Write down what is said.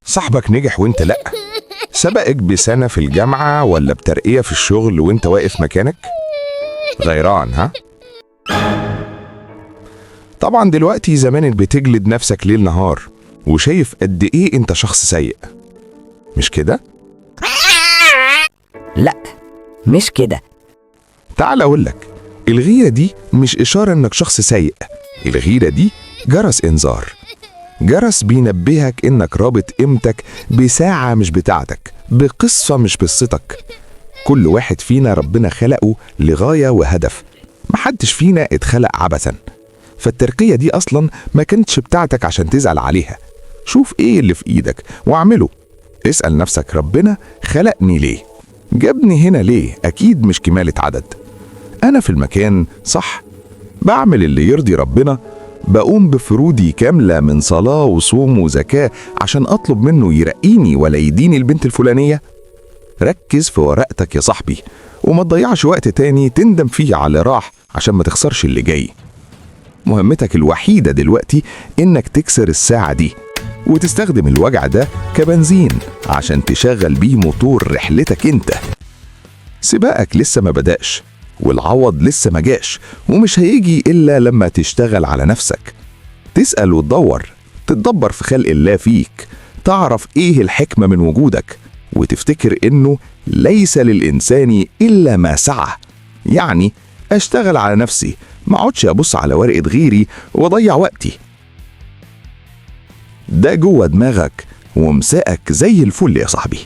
صاحبك نجح وانت لأ، سبقك بسنة في الجامعة ولا بترقية في الشغل وانت واقف مكانك؟ غيران ها؟ طبعا دلوقتي زمانك بتجلد نفسك ليل نهار وشايف قد ايه انت شخص سيء، مش كده؟ لا، مش كده. تعال اقولك، الغيرة دي مش إشارة إنك شخص سيء. الغيرة دي جرس إنذار، جرس بينبهك إنك رابط قيمتك بساعة مش بتاعتك، بقصة مش قصتك. كل واحد فينا ربنا خلقه لغاية وهدف، محدش فينا اتخلق عبثا. فالترقية دي أصلا ما كانتش بتاعتك عشان تزعل عليها. شوف إيه اللي في إيدك واعمله. اسأل نفسك، ربنا خلقني ليه؟ جابني هنا ليه؟ أكيد مش كمالة عدد. أنا في المكان صح، بعمل اللي يرضي ربنا، بقوم بفروضي كاملة من صلاة وصوم وزكاة عشان أطلب منه يرقيني ولا يديني البنت الفلانية؟ ركز في ورقتك يا صاحبي، وما تضيعش وقت تاني تندم فيه على اللي راح عشان ما تخسرش اللي جاي. مهمتك الوحيدة دلوقتي إنك تكسر الساعة دي وتستخدم الوجع ده كبنزين عشان تشغل بيه موتور رحلتك انت. سباقك لسه ما بدأش، والعوض لسه ما جاش، ومش هيجي إلا لما تشتغل على نفسك، تسأل وتدور، تتدبر في خلق الله فيك، تعرف إيه الحكمة من وجودك، وتفتكر إنه ليس للإنسان إلا ما سعى. يعني أشتغل على نفسي، ما أقعدش أبص على ورقة غيري وأضيع وقتي. ده جوه دماغك ومساءك زي الفل يا صاحبي.